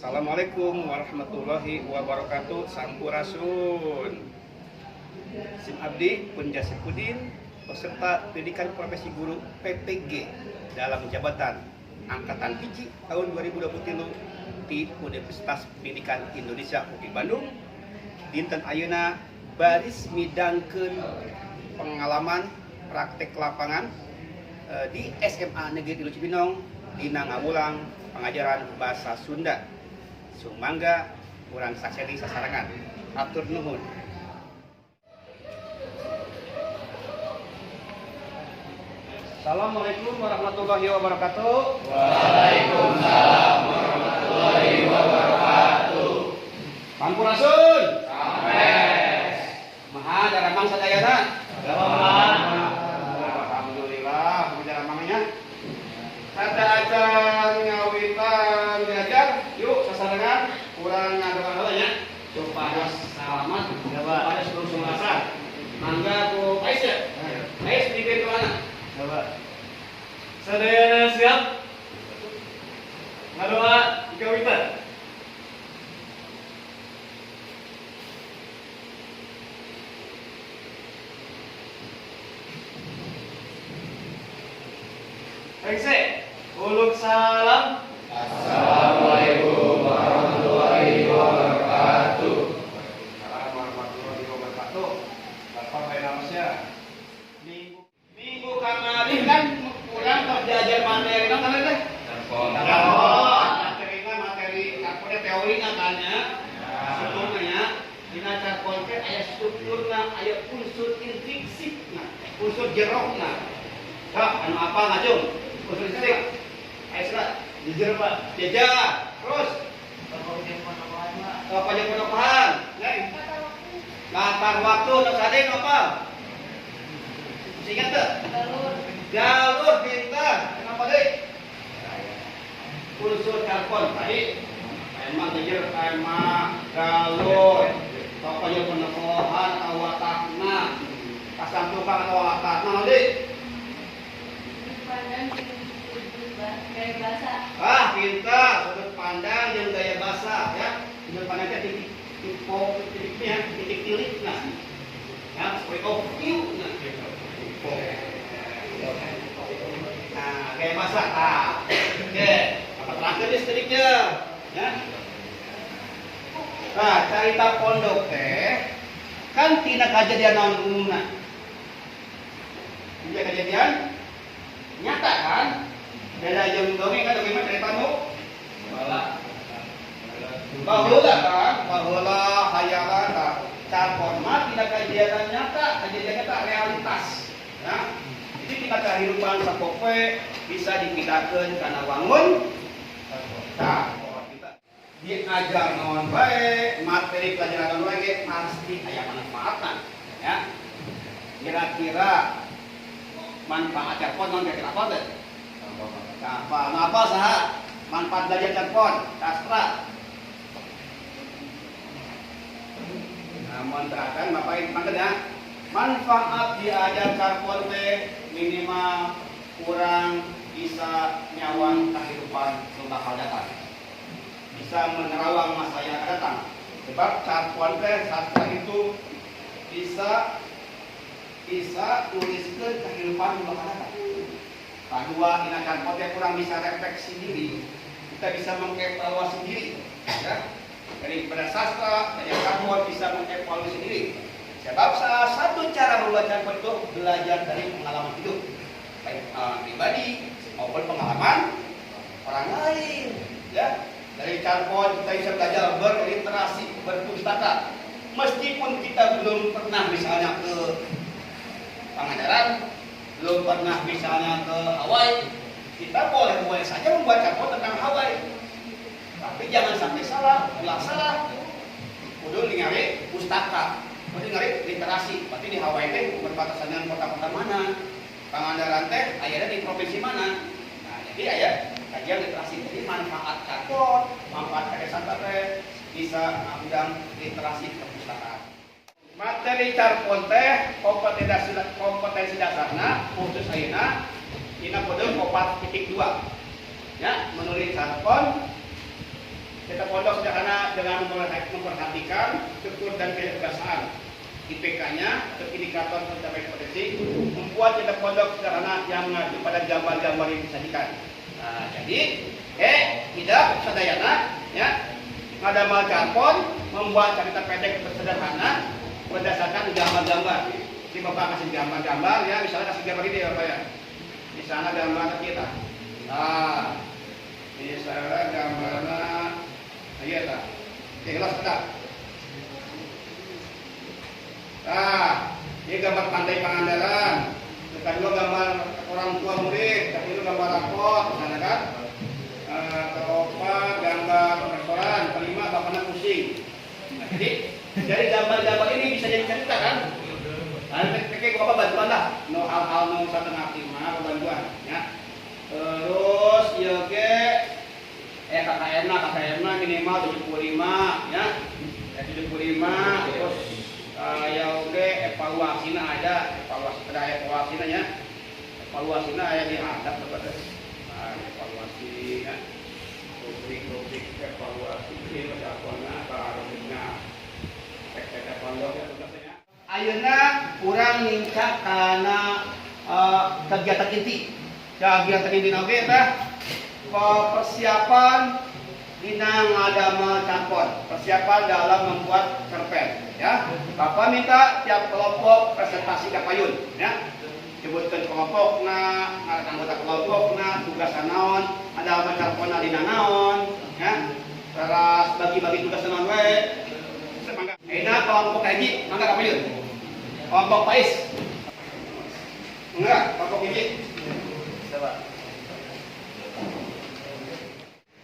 Assalamualaikum warahmatullahi wabarakatuh. Sampurasun. Sim Abdi Punja Sipudin, peserta pendidikan profesi guru PPG dalam jabatan Angkatan 1 tahun 2023 di Universitas Pendidikan Indonesia UPI Bandung. Dinten ayeuna baris midangkeun pengalaman praktek lapangan di SMA Negeri Tilu Cibinong dina ngawulang pengajaran bahasa Sunda. Sumangga urang sakseni sasarengan. Hatur nuhun. Assalamualaikum warahmatullahi wabarakatuh. Waalaikumsalam warahmatullahi wabarakatuh. Sampurasun. Rampes. Kumaha daramang sadayana? Alhamdulillah. Alhamdulillah, daramangnya. Sateuacan ngawitan diajar, yuk sasarengan urang ngadoa heula nya. Supados salamat, supados terus sunglasan. Mangga ku Ais ya. Ais mimpin doana. Coba. Sadayana siap? Ngadoa dikawitan. Rengse, uluk salam. Assalamualaikum warahmatullahi wabarakatuh. Waalaikumsalam warahmatullahi wabarakatuh. Bapak Bainamsya. Minggu minggu kamari kan kurang tos diajar materi naon teh teh? Telepon. Materina materi apa teorina kan ya. Strukturna ya. Dina carpon teh aya strukturna, aya unsur intrinsikna, unsur jerokna. Hah, anu apa ngajung? Unsur intrinsik. Ayo surat. Jujur, Pak. Jejak. Terus apa aja penokohan? Neng. Latar waktu terus ada yang apa? Masih ingat tuh? Jalur pintar. Kenapa deh? Unsur carpon tadi emang kejar tema galur pokoknya penokohan atau watakna pasang tukang atau watakna nanti. Ah, pintar, sudut pandang yang gaya bahasa ya. Sudut pandangnya titik tipe titiknya, titik tilik nah. Ya, seperti of view nah. Nah, gaya bahasa. Ah. Oke, apa terangkan nih sedikitnya? Ya. Nah, carita pondok teh kan tina kejadian naon umumna. Tina kejadian nyata kan? Beda jeung dongeng kan, dongeng mah cerita nu baheula kan, baheula hayalan tah. Carpon mah tina kejadian nyata, kejadian nyata realitas. Ya. Jadi tina kehidupan sapopoe bisa dipindahkeun kana wangun carpon. Kita diajar naon bae, materi pelajaran naon bae ge pasti aya manfaatna, ya. Kira-kira manfaat carpon naon kira-kira apa teh? Apa? Apa saha? Manfaat belajar carpon, sastra. Nah, mohon terangkan Bapak ini panggil ya. Manfaat diajar carpon teh minimal kurang bisa nyawang kehidupan nu bakal datang. Bisa menerawang masa yang akan datang. Sebab carpon teh sastra itu bisa bisa tuliskeun kehidupan nu bakal datang. Kedua, dina carpon teh kurang bisa refleksi diri. Kita bisa mengevaluasi diri, ya. Dari pada sastra, dari carpon bisa mengevaluasi diri. Sebab salah satu cara membaca carpon itu belajar dari pengalaman hidup, baik pengalaman pribadi maupun pengalaman orang lain, ya. Dari carpon kita bisa belajar berliterasi, berpustaka. Meskipun kita belum pernah misalnya ke Pangandaran, belum pernah misalnya ke Hawaii, kita boleh-boleh saja membuat carpon tentang Hawaii. Tapi jangan sampai salah, ulah salah. Kudu ningali pustaka, kudu ningali literasi. Berarti di Hawaii teh berbatasan dengan kota-kota mana? Pangandaran teh ayana di provinsi mana? Nah, jadi aya kajian literasi. Jadi manfaat carpon, manfaat karya teh bisa ngundang literasi perpustakaan. Materi carpon teh kompetensi kompetensi dasarna khusus ayeuna dina kode 4.2 ya, menulis carpon Cerita pondok sederhana dengan memperhatikan struktur dan kebahasaan. IPK-nya atau indikator pencapaian kompetensi membuat cerita pondok sederhana yang mengacu pada gambar-gambar yang disajikan. Nah, jadi tidak sadayana ya ngadamel carpon membuat cerita pendek sederhana berdasarkan gambar-gambar. Jadi Bapak kasih gambar-gambar ya, misalnya kasih gambar ini ya Bapak ya. Misalnya gambar kita. Nah, misalnya gambarnya iya tak? Oke, jelas tak? Nah, ini gambar pantai Pangandaran. Kedua gambar orang tua murid, ketiga gambar rapot, misalnya kan. Keempat gambar restoran, kelima bapaknya pusing. Nah, jadi dari gambar-gambar ini bisa jadi cerita kan? Nah, kayak bapak bantuan lah, no hal-hal nu satengah lima bantuan, ya. Terus ieu ge KKN na KKN na minimal 75 ya. 75 terus ya oge evaluasina ada, evaluasi ada evaluasina nya. Evaluasina aya di hadap kepada nah, evaluasi ya. Rubrik-rubrik evaluasi ieu persiapanna rubrikna PTT pondok ya tugasnya. Ayeuna urang nincak kana kegiatan inti. Kegiatan inti oge teh persiapan dina ngadamel carpon, persiapan dalam membuat cerpen ya. Bapak minta tiap kelompok presentasi ka payun ya. Sebutkan kelompokna, anggota kelompokna, tugas naon, ada carponna dina naon ya. Terus bagi-bagi tugas naon we. Mangga. Ayeuna kelompok hiji, mangga ka payun. Kelompok Pais. Enggak, kelompok hiji. Coba.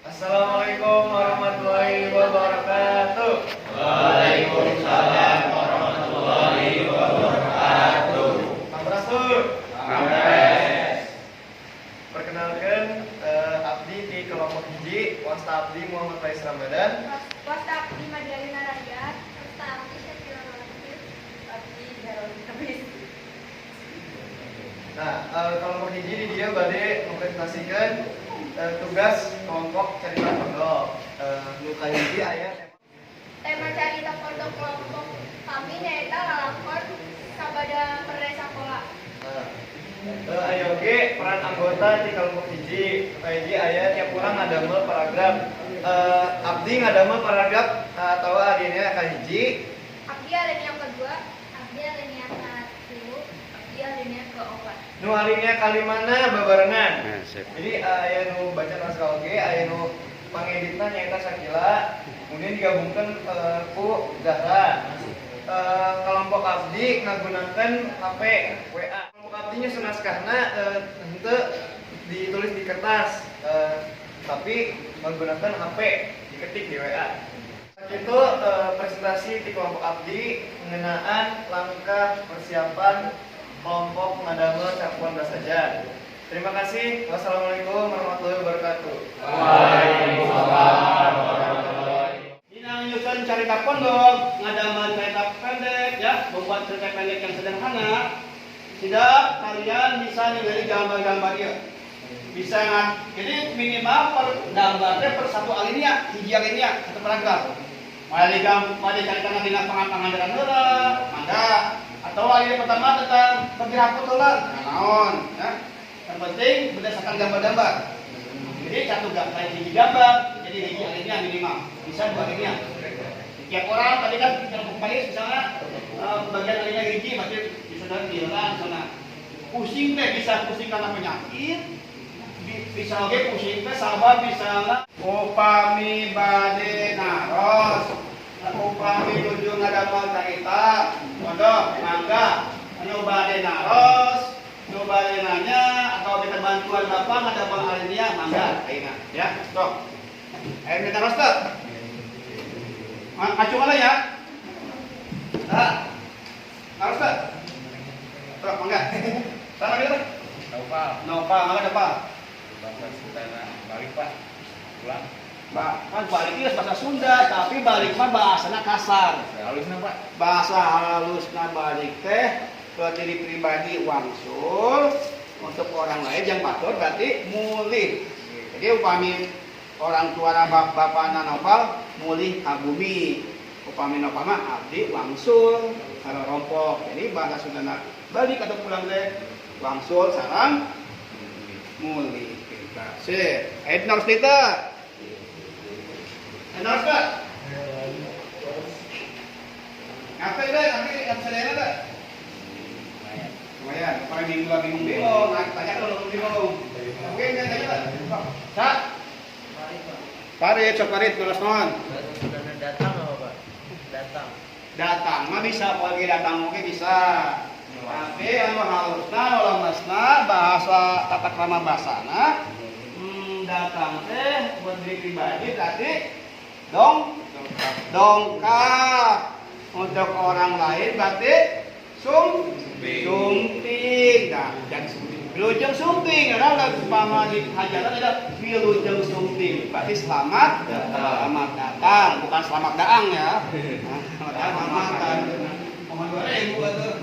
Assalamualaikum warahmatullahi wabarakatuh. Waalaikumsalam warahmatullahi wabarakatuh. Sampurasun. Rampes. Perkenalkan abdi di kelompok hiji, wasta abdi Muhammad Faiz Ramadan. Wasta abdi Madalina Rakyat, wasta abdi Syakira Latif, abdi Veronica Bis. Nah, kelompok hiji di dieu bade mempresentasikan tugas kelompok cerita pondok. Nu kahiji aya Tema carita pondok kelompok kami nyaeta lalakon sabada mere sakola. Nah, aya oge peran anggota di kelompok hiji. Kahiji aya tiap urang ngadamel paragraf. Abdi ngadamel paragraf atau alinea kahiji. Abdi alinea kedua, abdi alinea katilu, abdi alinea keopat. Nu alinea kalimana babarengan. Nah, sip. Jadi aya nu baca naskah oge, aya nu pangeditna nyaeta Sakila, kemudian digabungkan ku Zahra. Kelompok abdi ngagunakeun HP WA. Kelompok abdi nyusun naskahna henteu ditulis di kertas, tapi menggunakan HP diketik di WA. Itu presentasi di kelompok abdi mengenaan langkah persiapan kelompok ngadamel carpon saja. Terima kasih. Wassalamualaikum warahmatullahi wabarakatuh. Waalaikumsalam warahmatullahi. Dina nyusun carita pondok, ngadamel cerita pendek ya, membuat cerita pendek yang sederhana. Tidak, kalian bisa ningali gambar-gambar ieu. Bisa ngan, jadi minimal per gambarnya per satu alinea, hiji alinea, satu paragraf. Mulai mulai carita dina pangandaran heula, mangga. Atau alinea pertama tentang pergi rapot heula, nah, naon ya. Yang penting berdasarkan gambar-gambar. Jadi satu gambar, hiji gambar, jadi hiji alinea minimal, bisa dua alinea. Tiap orang tadi kan kelompok Pais misalnya bagian alinea hiji berarti bisa dari jalan sana. Pusing teh bisa pusing karena penyakit, bisa oke pusing teh sabab misalnya upami bade naros, upami nuju ngadamel carita, pondok mangga anu bade naros, nu bade nanya atau minta bantuan bapak ngadamel alinea mangga ayeuna ya, sok. Ayo minta naros teh. Ngacung lah ya. Nah, naros teh. Sok mangga. Salah gitu. Nopal. Nopal, mangga Nopal. Bahasa Sunda balik Pak. Pulang. Ba, kan balik itu bahasa Sunda, tapi balik mah bahasana kasar. Halusna Pak. Bahasa halusna balik teh ke diri pribadi wangsul, untuk orang lain yang batur berarti mulih. Jadi upami Orang tua bapana Nopal mulih ka bumi. Upami Nopal mah abdi wangsul sareng rompok. Jadi bahasa Sundana balik atau pulang teh wangsul sareng mulih. Kita sip. Aya naros teh. Naros teh. Ngapain deh, nanti sadayana teh. Lumayan, kemarin minggu bingung-bingung, nah, tanya kalau bingung. Oke, tanya tanya. Sa? Farid, sok Farid, terus naon? Datang apa, Pak? Datang. Datang mah bisa, apalagi datang oke bisa. Tapi anu halusna, lemesna, bahasa tata krama bahasana, datang teh buat diri pribadi berarti dongkap. Untuk orang lain berarti sumping. Nah, dan wilujeng sumping karena umpama di hajatan ada wilujeng sumping berarti selamat datang. Selamat datang, bukan selamat daang ya. Selamat datang, selamat datang. Mohon 2000 atuh.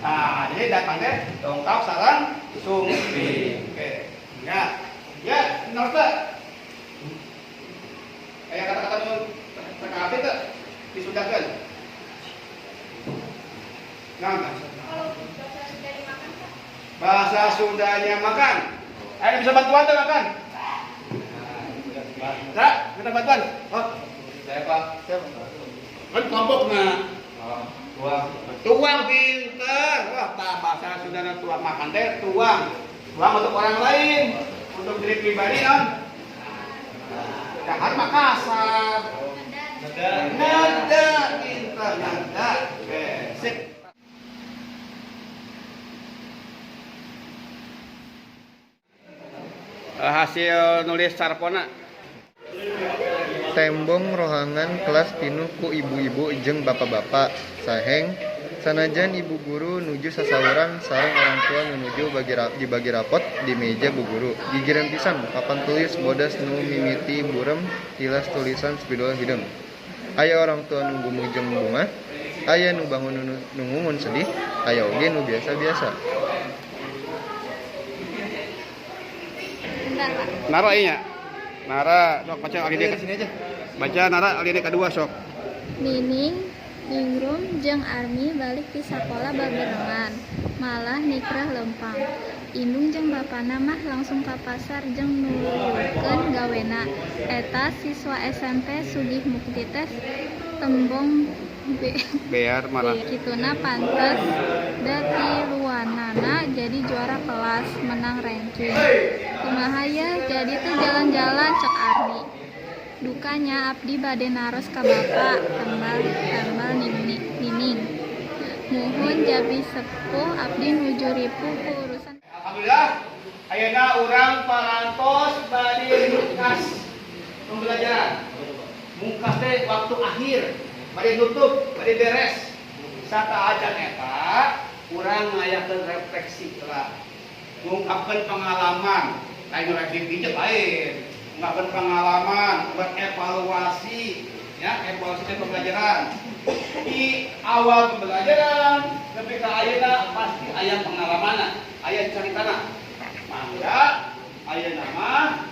Nah, jadi datang teh dongkap sareng sumping. Oke. Ya. Ya, benar teh. Kayak kata-kata nu TKP teh disudahkan. Nah, Kalau bahasa Sunda dimakan, Pak. Bahasa Sundanya makan. Ayo bisa bantuan tuh makan. Nah, minta bantuan. Oh, saya Pak. Siapa? Kan kelompoknya. Oh, tuang. Tuang pinter. Wah, bahasa Sundanya tuang makan teh tuang. Tuang untuk orang lain, untuk diri pribadi non. Dahar Makassar. Nada. Nada, pinter nada. Oke, sip. Hasil nulis carpona. Tembong rohangan kelas pinuh ku ibu-ibu jeung bapak-bapak saheng sanajan ibu guru nuju sasauran sareng orang tua nu nuju dibagi rapot di meja bu guru. Gigireun pisan papan tulis bodas nu mimiti burem tilas tulisan spidol hideung. Aya orang tua nu gumung jeung bungah, aya nu bangun nu ngungun sedih, aya oge nu biasa-biasa. Bentar, Pak. Nara iya. Nara, sok baca alinea. Sini aja. Baca Nara alinea kedua sok. Nining, Ningrum jeung Armi balik ti sakola babarengan, malah nikrah lempang. Indung jeung bapana mah langsung ka pasar jeung nuluykeun gawena. Eta siswa SMP Sugih Mukti teh tembong Bear marah. Kituna pantes da tiluanana jadi juara kelas menang ranking. Kumaha ya jadi teh jalan-jalan cek Armi. Dukanya abdi bade naros ka bapa tambal Nining. Muhun jabi sepuh abdi nuju ripuh ku urusan. Alhamdulillah ayeuna urang parantos bade mungkas pembelajaran. Mungkas teh waktu akhir, bade nutup, bade beres. Sateuacan eta urang ngayakeun refleksi lah. Ngungkapkeun pengalaman, lain refleksi pijet lain. Ngungkapkeun pengalaman, berevaluasi, ya, evaluasi teh pembelajaran. Di awal pembelajaran nepi ka ayeuna pasti aya pengalamanna, aya caritana. Mangga ayeuna mah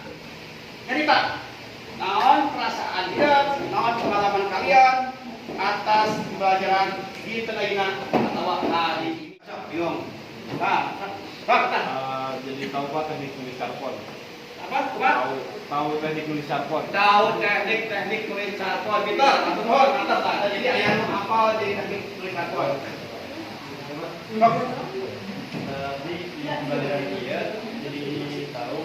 nyarita. Naon perasaan dia, naon pengalaman kalian atas pembelajaran di ayeuna atau hari ini. Sok bingung. Nah, sok tah. Jadi tahu Pak teknik nulis carpon. Apa? Kumaha? Tahu teknik nulis carpon. Tahu teknik-teknik nulis carpon. Pintar, mantap nuhun, mantap tah. Jadi aya nu hafal jadi teknik nulis carpon. Sok. Di pembelajaran ieu jadi tahu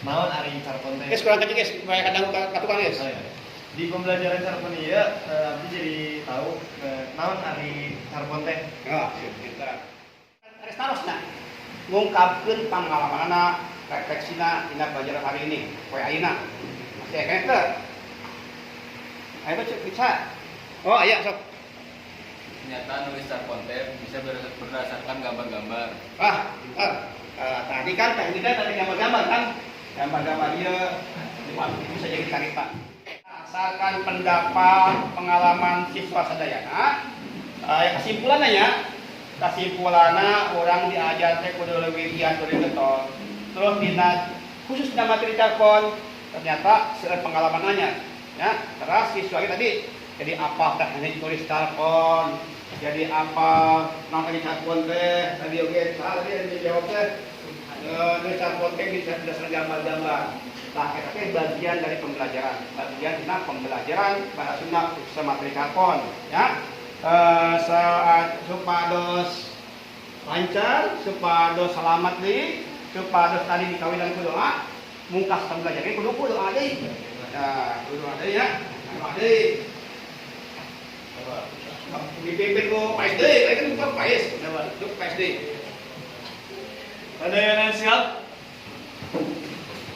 naon ari carpon teh. Geus kurang kecil geus, supaya kadang ka tukang geus. Oh, iya. Di pembelajaran carpon ieu abdi jadi tahu naon ari carpon teh. Ya, sip, pintar. Aris tarosna ngungkapkeun pangalamanana, refleksina dina pelajaran hari ini, poe ayeuna. Masih aya keneh teu? Aya teh bisa. Oh, aya sok. Ternyata nulis carpon teh bisa berdasarkan gambar-gambar. Ah, pintar. Tadi kan tekniknya tadi gambar-gambar kan? Gambar-gambar ieu bisa jadi carita. Berdasarkan pendapat pengalaman siswa sadayana, kesimpulannya ya, kesimpulanna orang diajar teh kudu leuwih lian kudu getol. Terus dina Khususnya materi carpon ternyata seueur pengalamannya ya. Terus siswa tadi jadi apa teh tulis carpon, jadi apa naon tadi carpon teh tadi oge tadi yang dijawab teh nulis carpon teh bisa berdasarkan gambar-gambar. Nah, eta teh bagian dari pembelajaran, bagian tentang pembelajaran bahasa Sunda khususnya materi carpon ya. Saat supados lancar, supados selamat deui, supados tadi dikawinan ku doa, mungkas pembelajaran kudu ku doa deui. Ya, kudu doa deui ya. Doa deui. Dipimpin ku Pak SD, kan bukan Pak S. Itu Pak SD. Sadayana siap?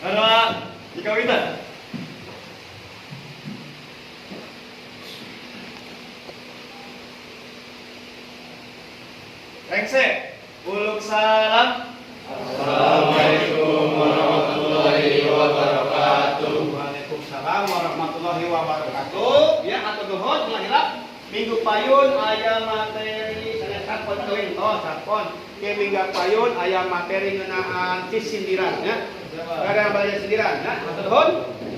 Ngadoa dikawitan. Rengse, uluk salam. Assalamualaikum warahmatullahi wabarakatuh. Waalaikumsalam warahmatullahi wabarakatuh. Ya, atur nuhun ulah hilap. Minggu payun aya materi sanes carpon teuing oh carpon. Ke minggu payun aya materi ngeunaan sisindiran ya. Ada belajar sindiran ya. Atur nuhun.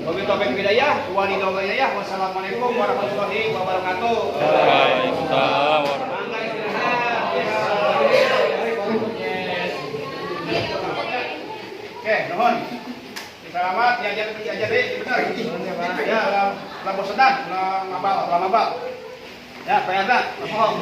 Wabillahi taufiq hidayah, walhidayah. Wassalamualaikum warahmatullahi wabarakatuh. Waalaikumsalam. Mangga istirahat. Oke, nuhun. Selamat diajar diajar deui, bener. Ya, lah bosenan, lah ngabal, lah mabal. Ya, PR dah, bohong.